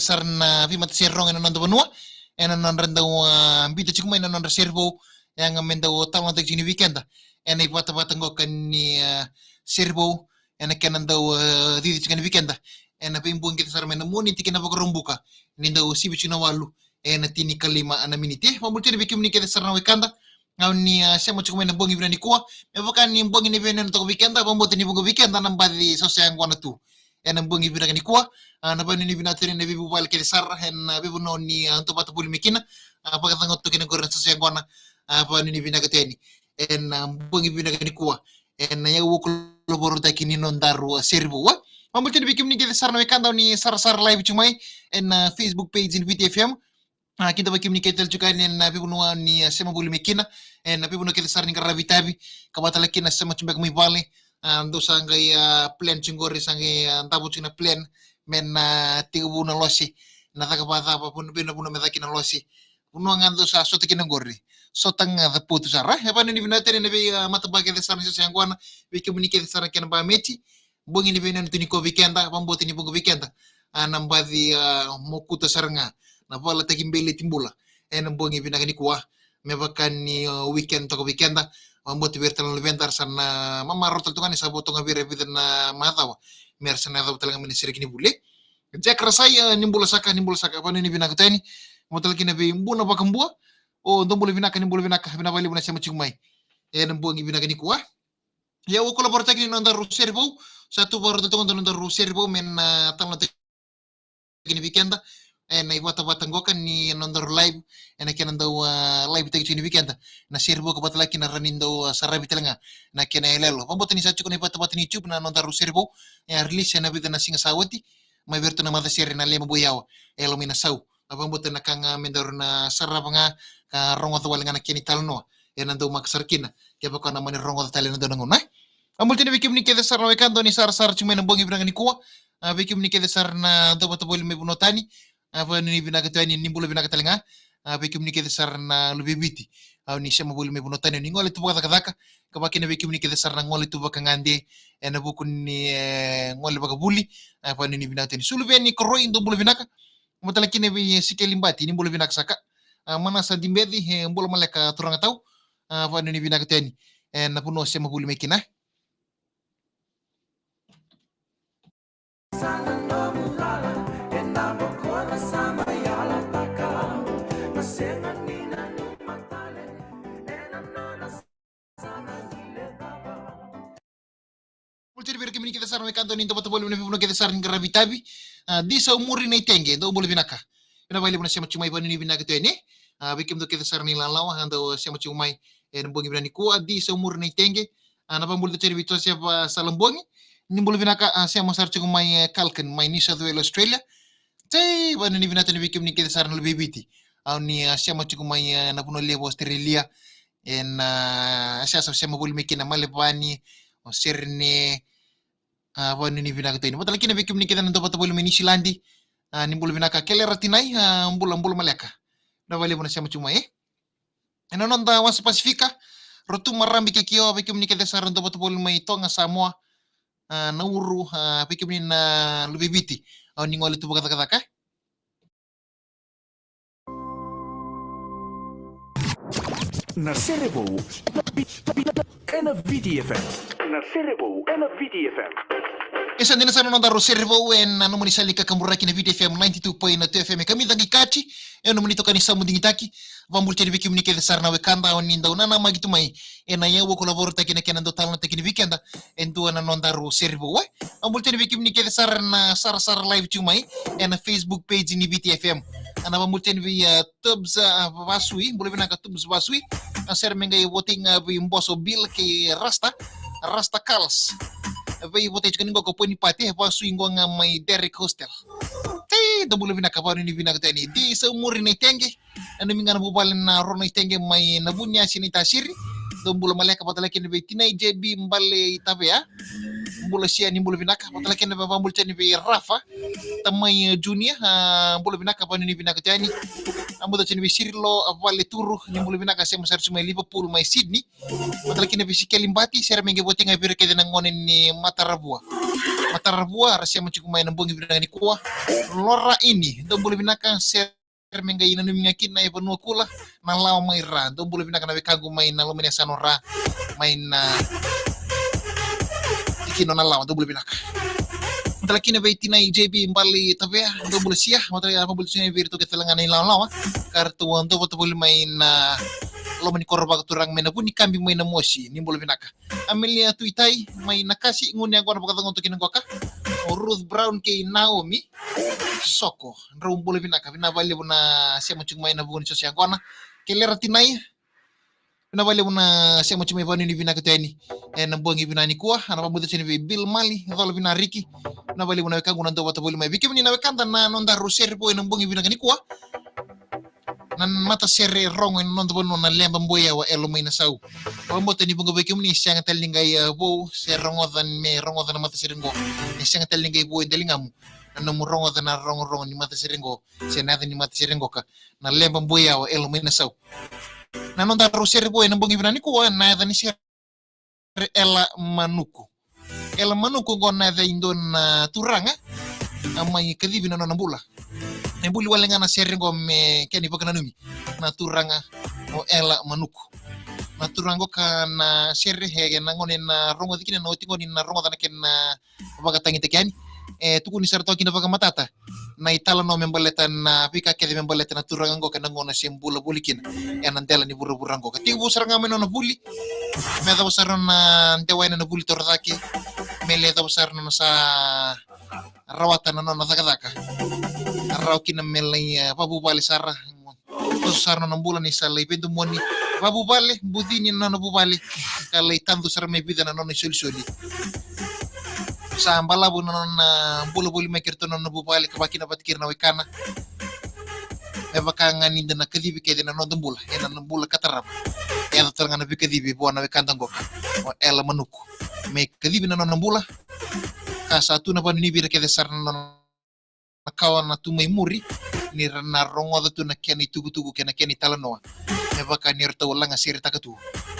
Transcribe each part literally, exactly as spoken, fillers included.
sara na veimatasere rogo ena noda vanua, ena nodra dau, ah, biuta tiko mai na nodra sere vou, yaga me dau talanoataki tiko ni weekend. Ena ivatavata qoka ni, ah, sere vou, ena kena dau, ah, cici tiko ni weekend. Ena veibogi kece sara mai na Moniti kei na Vakaraubuka, ni dau sivi tiko na walu ena tinikalima na miniti. Vakabula tiko yani vei kemuni kece sara na wekada, au ni, ah, sema tiko mai na bogi vinaka nikua. Me vaka ni bogi ni veinanumi toka weekend, vakabauta ni vuqa weekend na baci sa se yaqona tu. Ena bogi vinaka nikua, ah, na vanuinui vinaka tu yani na veivuvale kece sara ena, ah, veivanua ni, ah, dau vata voli mai kina, ah, vakacagau toka kina qori na sa se yaqona, ah, vanuinui vinaka tu yani. Ena, ah, bogi vinaka nikua, ena, ah, yau o kulavorotaki ni nodaru, ah, sere vou, ah. Vakabula tiko yani vei kemuni kece sara na wekada au ni sarasara live tiko mai ena, ah, Facebook page ni Viti F M. Ah, kidavaki kemuni kece tale tiko yani ena, ah, veivanua ni, ah, sema voli mai kina, ena, ah, veivanua kece sara ni qaravi tavi, ka vata tale kina sema tiko beka mai vale, ah, dou sa qai, ah, plan tiko qori, sa qai, ah, davo tiko na plan me na, ah, tekivu na lose, na caka vakacava, vuna, vei na vanua me caka kina na lose. Vanua ga dou sa sota kina qori, sota ga ca potu sara. E vanuinui vinaka tu yani na vei, ah, matabaka kece sara ni sa se yaqona, vei kemuni kece sara kena ba meti, bogi ni veinanumi tu nikua weekend, vakabauta ni vuqa weekend, ah, na baci, ah, mokuta sara ga na valataki beleti bula ena bogi vinaka nikua. Me vaka ni, ah, weekend toka weekend, vakabauta vei ira tale na luveda era sa na mamarau tale tu ga ni sa vo toka vei ira e vica na macawa me ra sa na yacova tale ga mai na sereki ni vuli. Jack Rasai, ah, ni bula saka, ni bula saka, vanuinui vinaka tu yani. Mo tale kina vei Buna Vakabua, o dou bula vinaka, ni bula vinaka, vinaka vakalevu na sema tiko mai ena bogi vinaka nikua. Ia, au kulavorotaki ni nodaru sere vou, sa tu vakarau toka na nodaru sere vou me na, ah, talanoataki ni weekend, ena ivatavata qoka ni nodaru live, ena kena dau, ah, live taki tiko ni weekend. Na sere vou ka vata tale kina rawa ni dau, ah, saravi tale ga na kena yaloyalo. Vakabauta ni sa tiko na ivatavata ni YouTube na nodaru sere vou, e a release ena vica na siga sa oti, mai vei iratou na matasere na Lema Boi Yawa, e Yalo Mai na Sau. A vakabauta na ka ga me daru na sarava ga, ka rogoca wale ga na kena italanoa ena dau maka sara kina, kevaka na mani rogoca tale ena dua na gauna. Vakabula tiko yani vei kemuni kece sara na wekada au ni sarasara tiko mai na bogi vinaka nikua, ah, vei kemuni kece sara na dau vata voli mai vanua tani, ah, vanuinui vinaka tu yani, ni bula vinaka tale ga, ah, vei kemuni kece sara na luve i Viti, ah, au ni sema voli mai vanua tani, au ni gole tu vakacakacaka, ka vaka kina vei kemuni kece sara na gole tu vakagade ena vuku ni, eh, gole vakavuli, ah, vanuinui vinaka tu yani. Suluveni Koroi, dou bula vinaka. Mo tale kina vei, eh, Sikeli Bati, ni bula vinaka saka. Ah, Manasa Dibeci, eh, bula maleka turaga tau. Ah, vanuinui vinaka tu yani ena vanua o sema voli mai kina. Vakabula tiko yani vei ira kemuni kece sara na wekada au ni dau vata voli mai na veivanua kece sara ni qaravi tavi. Ah, Di Saumuri na Itege, dou bula vinaka. Vinaka vakalevu na sema tiko mai, vanuinui vinaka tu yani. Ah, vei kemudou kece sara na ilawalawa, ah, dau sema tiko mai ena bogi vinaka nikua, Di Saumuri na Itege. Ah, na vakabula tiko yani vei Josefa Salabogi, ni bula vinaka, ah, sema sara tiko mai, eh, Kalkin, mai New South Wales, Australia. Sei, vanuinui vinaka tu yani vei kemuni kece sara na luve i Viti, au ni, ah, sema tiko mai, eh, na vanua levu Australia. Ena, ah, sa, sa sema voli mai kina Malevani, o Serene, ah, vanuinui vinaka tu yani. Vata tale kina vei kemuni kece na dau vata voli mai Niusiladi, ah, ni bula vinaka Kelera Tinai, ah, bula, bula maleka. Vinaka vakalevu na sema tiko mai, eh. Ena noda wasa Pasifika, Rotuma, Rabi kei Kioa, vei kemuni kece sara dau vata voli mai Toga, Samoa, ah, Nauru, ah, vei kemuni na luve i Viti, au ni gole tu vakacakacaka. Na sere vou ena Viti F M. Na sere vou ena Viti F M. E sa dina sara na nodaru sere vou ena nomuni sala ni kakaburaki na Viti F M ninety-two point two F M e kamica qai kati. E nomuni toka ni samu digitaki. Vakabula tiko yani vei kemuni kece sara na wekada au ni dau nanamaki tu mai ena iyau au kulavorotaki na kena dau talanoataki ni weekend e dua na nodaru sere vou, eh. Vakabula tiko yani vei kemuni kece sara na sarasara live tiko mai ena Facebook page ni Viti F M. Au na vakabula tiko yani vei, ah, Tubs, ah, Vasui, bula vinaka Tubs Vasui. Au sere me qai votai ga vei Boso Bill kei Rasta, Rasta Carlos. Vei votai tiko ni qo ko Poni Pate, Vasui qo ga mai Derek Hostel. Tei, dou bula vinaka, vanuinui vinaka tu yani. Di Saumuri na Itege, nanumi ga na vuvale na Rona Itege mai na Vuniasi ni Tasiri. Dou bula maleka, vata tale kina vei Tinai J B Bale Itavea. Bula Sia, ni bula vinaka, vata tale kina vei, vakabula tiko yani vei Rafa Tamai, eh, Junior, ah, bula vinaka, vanuinui vinaka tu yani. Au bula tiko yani vei Sirilo, ah, Vale Turu, ni bula vinaka, sema sara tiko mai Liverpool, mai Sydney. Vata tale kina vei Sikeli Bati, sere me qai votai ga vei ira kece na gone ni Mataravua. Mataravua, ra sema tiko mai na bogi vinaka nikua. Lora Ini, dou bula vinaka, sere me qai nanumi ga kina e Vanuakula, na lawa mai Ra. Dou bula vinaka na wekaqu mai na loma ni yasana o Ra, mai na tikina o Nalawa, dou bula vinaka. Matala kina vei tinai J B Bale Tavea, dou bula sia, matala ya, matala sia vei iratou kece tale ga na ilawalawa ka ratou a dou vata voli mai na loma ni koro vakaturaga mai na Vunikabi mai na Mosi, ni bula vinaka. Amelia Tuitai mai Nakasi, gunu yaqona vakacagoto kina qoka. O Ruth Brown kei Naomi Soko, drau bula vinaka, vinaka vakalevu na sema tiko mai na vuku ni soso yaqona. Kelera tinai, vinaka vakalevu na sema tiko mai, vanuinui vinaka tu yani ena bogi vinaka nikua. Au na vakabauta tiko yani vei Bill Mali, Cola Vinariki, vinaka vakalevu na wekaqu na dou vata voli mai. Vei kemuni na wekada na noda rosary boy ena bogi vinaka nikua. Na matasere rogo ena noda vanua na Leba Boyawa, Yalo mai Nasau. Vakabauta ni vuqa vei kemuni sega tale ni qai, e, vou se rogoca, me rogoca na matasere qo. E sega tale ni qai vou e daligamu na nomu rogoca na rogorogo ni matasere qo se na yaca ni matasere qoka, na Leba Boyawa, Yalo mai Nasau. Na noda rosary boy ena bogi vinaka nikua, na yaca ni sere Yala Manuku. Yala Manuku qo na yaca i dua na turaga a mai kacivi na nona bula. E buli wale ga na sere qo me kena ivakananumi, na turaga o Yala Manuku. Na turaga qo ka na sere, e, na gone na rogoci kina, na oti qo ni na rogoca na kena vakatagitaki yani. E tukuni sara toka kina vakamatata na italanoa me baleta na veika kece me baleta na turaga qo kei na gauna se bula voli kina ena dela ni vuravura qo. Ka tekivu sara ga mai na nona vuli, me yacova sara na nona dewa yani na vuli torocake, me lai yacova sara na nona sa rawata na nona cakacaka, rawa kina me lai, e, vavuvale sara. Toso sara na nona bula ni sa lai veidomoni, vavuvale, bucini na nona vuvale, ka lai tadu sara mai vica na nona isolisoli. Sa balavu na nona bula voli mai kei iratou na nona vuvale, ka vakakina vata kei ira na wekana. Me vaka ga ni da na kacivi kece na noda bula ena bula ka tarava, e yaco tale ga na veikacivi vua na wekada qoka, o Yala Manuku. Me kacivi na nona bula, ka sa tu na vanuinui vei ira kece sara na nona na kawa na tu mai muri, ni ra na rogoca tu na kena itukutuku kei na kena italanoa. Me vaka ni ratou a lagasere taka tu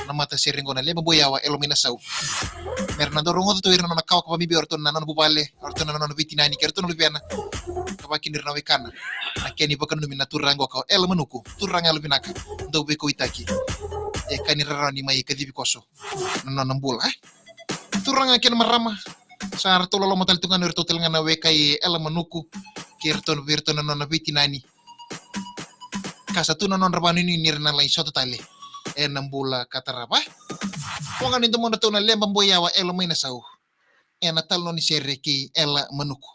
na matasere qo na Leba Boyawa, Yalo mai Nasau. Me ra na dau rogoca tu ira na nona kawa ka vakabibi o ratou na nona vuvale, o ratou na nona veitinani kei ratou na luvena, ka vakakina ira na wekana na kena ivakananumi na turaga qo ka o Yala Manuku, turaga yalovinaka, dau veikauwaitaki. E ka ni rarawa ni mai kacivi koso na nona bula, e? Turaga kei na marama, sa ratou loloma tale tu ga na iratou tale ga na weka i Yala Manuku kei iratou, vei iratou na nona veitinani. Ka sa tu na nodra vanuinui ni ra na lai sota tale ena bula ka tarava. Qo ga na domodratou na Leba Boyawa, Yalo mai Nasau, ena talanoa ni sere kei Yala Manuku.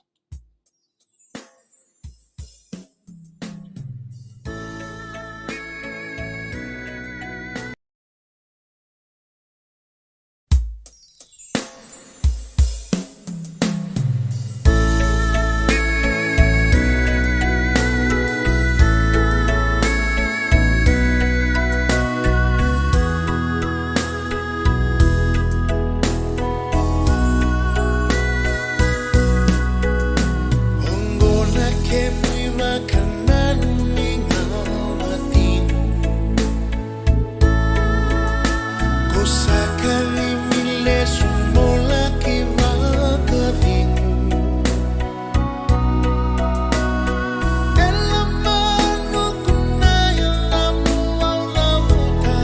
Oqo na kemu ivakananumi ga vakacegu. Ko sa kacivi lesu mo laki vakacegu. Yala Manuku na yalamu au cavuta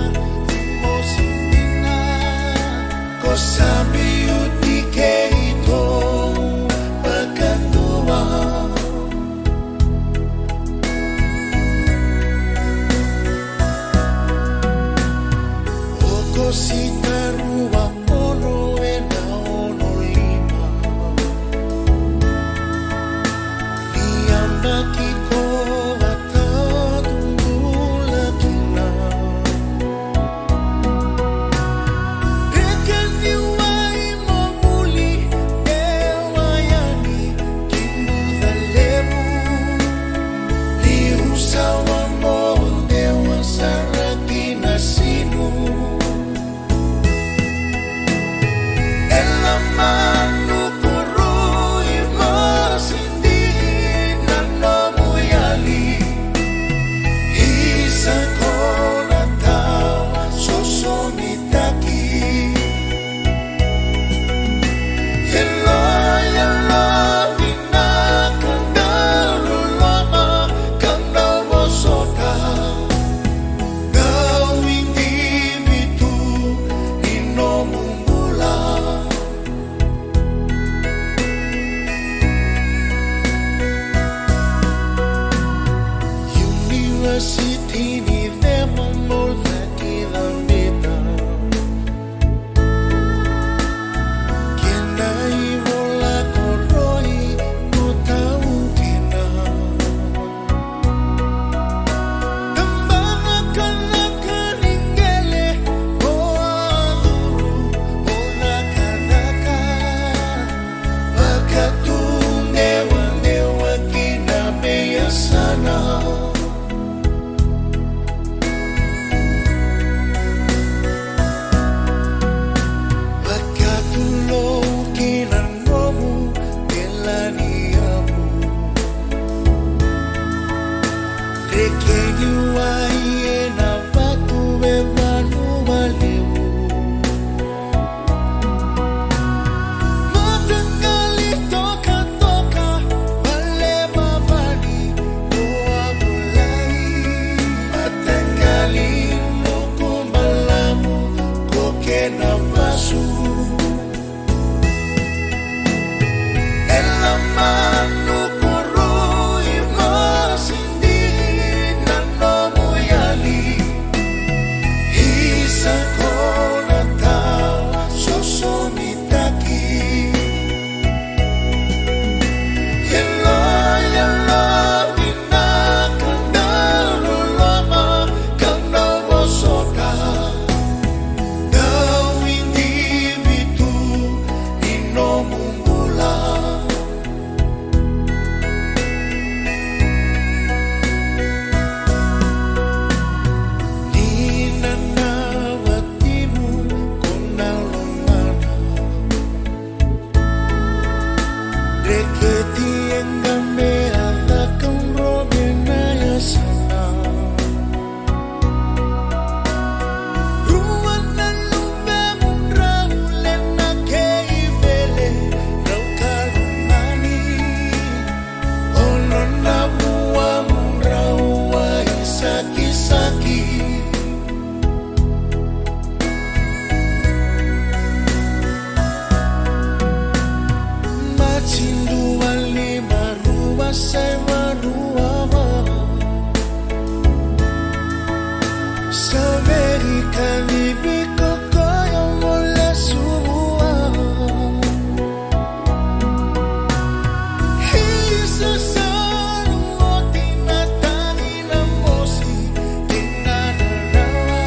ni mosi dina. Ko sa biuti keitou vakadua. Oko sita rua ono ena ono lima. Ni yabaki ko vata tu bula kina. Reka ni wai mo vuli e wayani ki buca levu. Ni usawa mo dewa sara ki na sinu. yasana. Vakatulou ki na nomu delaniyavu. Reke ni wai ena vatu e vanua levu. Mataqali tokatoka, vale vavani, noa volai. Mataqali nuku balavu, ko kena vasu. Ela manu kurui masidi na nomu yali. Isa ko na tau sosomitaki. Yalo, yalo vinaka, dau loloma ka dau vosota. Dau idivi tu ni nomu bula. Ni na na vatimu ko na lomana. Dreketi e ga me a caka, drove na yasana. Rua na luvemu drau, Lena kei Vele, drau ka lomani. Ono na vua mudrau a isakisaki. Maji dua lima rua saiva rua va. Sa vei kacivi ko koya mo lesu vua. Isa sa luvoti na tagi na mosi kei na rarawa.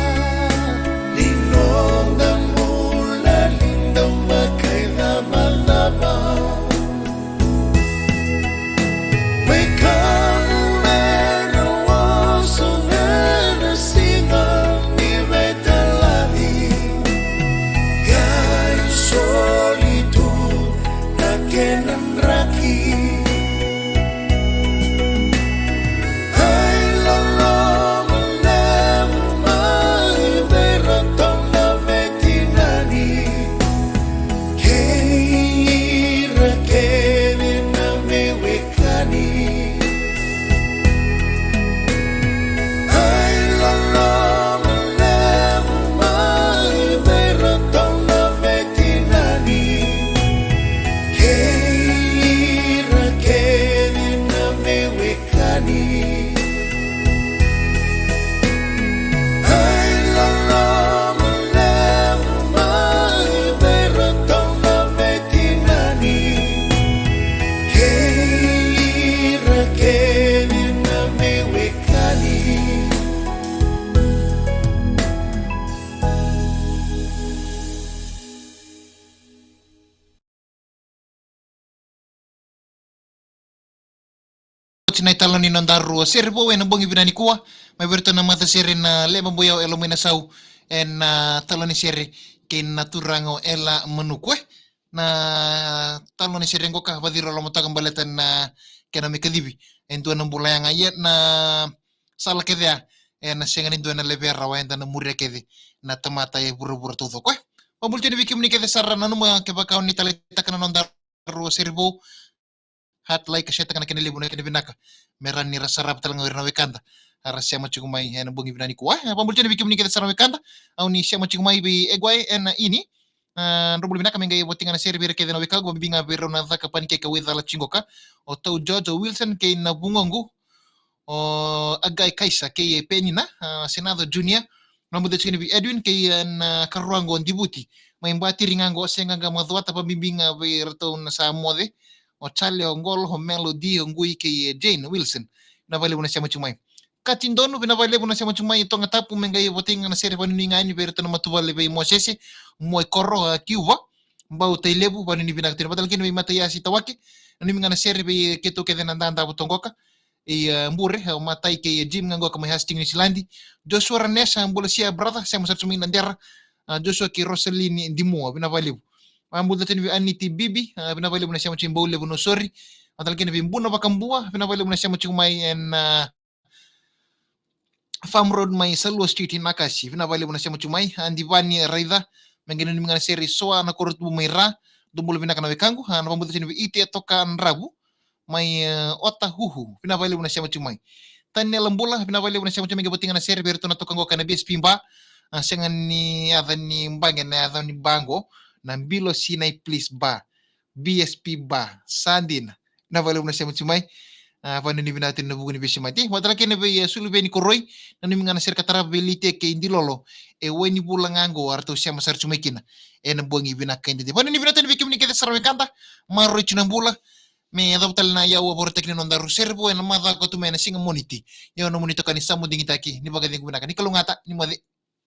Ni noda bula ni dau vakaicavacava. Wekaqu, era vosa ena siga ni veitalaci. Ia i soli tu na kena draki. Ai loloma levu mai vei iratou na veitinani kei ira kece na veiwekani. Ai loloma levu mai vei iratou na veitinani kei ira kece na veiwekani. Ai loloma levu mai vei iratou na veitinani kei ira kece na veiwekani. Oti na italanoa ni nodaru sere vou ena bogi vinaka nikua, mai vei iratou na matasere na Leba Buyao, Elomai Nasau, ena, ah, talanoa ni sere kei na turaga o Ela Manuku. Na talanoa ni sere qo ka vacirolomotaka baleta na kena mai kacivi e dua na bula yaga. Ia na sala kece ya, ena sega ni dua ena levea rawa, eda na muria kece na tamata e vuravura taucoko. E vabula tiko yani vei kemuni kece sara, nanuma kevaka o ni taleitaka na nodaru sere vou, heart, like, share-taka na kena levu na kena vinaka, me rawa ni ra sarava tale ga o ira na wekada era sema tiko mai ena bogi vinaka nikua. E vabula tiko yani vei kemuni kece sara na wekada, au ni sema tiko mai vei Eguai ena ini. Ah, drau bula vinaka, me qai voti ga na sere vei ira kece na wekaqu, vakabibi ga vei rau na caka panikeke waicala tiko qo ka, o Tau George, o Wilson kei na vugoqu, o Agai Kaisa kei Penina, ah, Senato Junior. Vabula tiko yani vei Edwin kei, ah, na karuaqu o Divuti mai Batiri ga qo, Sega Ga Macuata, vakabibi ga vei iratou na sa moce, o Charlie, o Qolo, o Melody, o Gui kei, eh, Jane Wilson. Vinaka vakalevu na sema tiko mai. Kati Donu, vinaka vakalevu na sema tiko mai. Toga Tapu, me qai votei ga na sere vakanuinui ga yani vei iratou na matavuvale vei Mosese, Moikoro, ah, Kiuva, Bau Tailevu, vakanuinui vinaka tu. Vata tale kina vei Mataiasi Tawake, nanumi ga na sere vei keitou kece na Dadavutoqoka. i, e, Bure, e, o Matai kei, e, Jim ga qo ka mai Hastings, Niusiladi. Joshua Ranesa, bula sia brother, sema sara tu mai na Dera. A, Joshua kei Rosaline Dimua, vinaka vakalevu. Vabula tani vei Aniti Bibi, a, vinaka vakalevu na sema tu mai Baulevu, Nausori. Vata kei na vei Buna Vakabua, vinaka vakalevu na sema tu mai ena, a, Farm Road mai Salua Street, Nakasi, vinaka vakalevu na sema tu mai. A, Divani Raica, me qai nanumi ga na sere i Soa, Nakoratuba mai Ra. Dou bula vinaka na wekaqu. A, na vabula tani vei Ite Toka Dravu mai, e, Otahuhu, vinaka vakalevu na sema tu mai. Taniela Bula, vinaka vakalevu na sema tu mai, qai voti ga na sere vei iratou na toka qo ka na B S P Bar. A, sega ni yaca ni baqe, na yaca ni bar qo na Bilo Sinai Place Bar, B S P Bar, sa dina. Vinaka vakalevu na sema tu mai. A, vakanuinui vinaka tani na vuku ni veisemati. Vata kei na vei, e, Suluveni Koroi, nanumi ga na sere ka tarava vei Lite kei Dilolo, e Wainivula ga qo, eratou sema sara tu mai kina ena bogi vinaka edaidai. Vakanuinui vinaka tani vei kemuni kece sara wekada, maroroi tu na bula. Me yacova tale na iyau a vakarautaki ni nodaru sere vou ena macawa ka tu mai ena siga Moniti. Io, nomuni itokani Samu Digitaki, ni vakacegu vinaka, ni kalougata, ni moce.